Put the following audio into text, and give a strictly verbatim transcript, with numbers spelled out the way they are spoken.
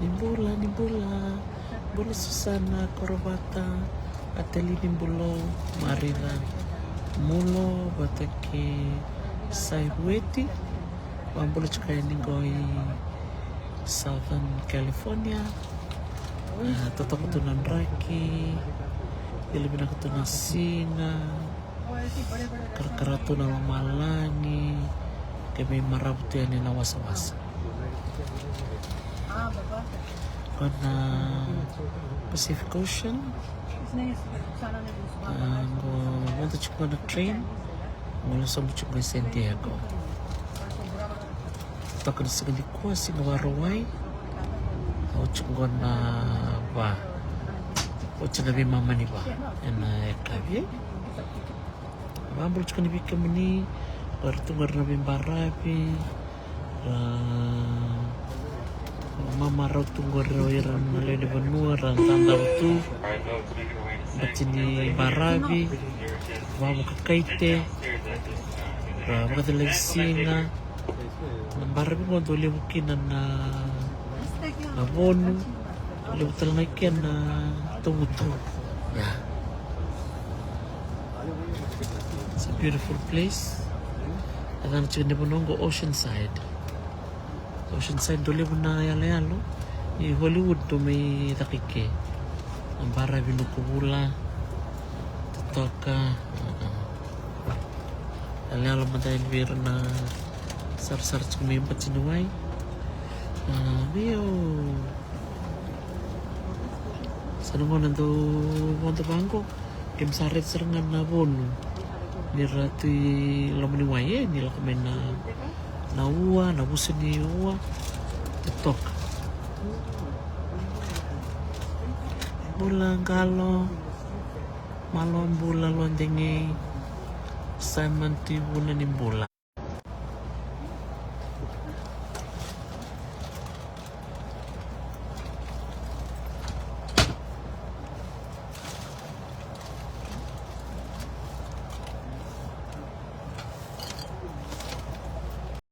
Ni bula, ni bula. Bula Susana Korovata, Atalini Bulo, Marica Mulo, vata kei Saivueti. Vabula tiko yani qo i Southern California. Ah, totoka tu na draki, cili vinaka tu na siga, karakara tu na lomalagi, keimami marau tu yani na wasawasa. Qo na Pacific Ocean. Ah, qo vodo tiko na train. Qo na sobu tiko i San Diego. Toka na siga nikua, siga Vakarauwai. Au tiko qo na va. Oti na veimama ni va ena yakavi. Vabula tiko ni vei kemuni o ira tu qori na veibaravi, ra mamarau tu qori o ira na lewe ni vanua, ra dadaku tu. Bati ni baravi, vavukakaite, ra vakacalai siga. Na baravi qo dau levu kina na, na vonu, dau levu tale ga kina na tovutovu. Yeah. It's a beautiful place. Yacana tiko na vanua qo Oceanside. Oceanside dau levu na yaloyalo. I Hollywood dau mai caka i ke. Na baravi, nuku vula, totoka. Yaloyalo mada yani vei ira na sarasara tiko mai bati ni wai. Ah, vei au. Sa na gauna dau vodo vaqo, keimami sa raica sara ga na vonu ni ra tu i loma ni wai, e, ni lako mai na, na ua, na vusu ni ua. Totoka. Bula qalo. Malo bula, lo degei. Simon Tivuna, ni bula.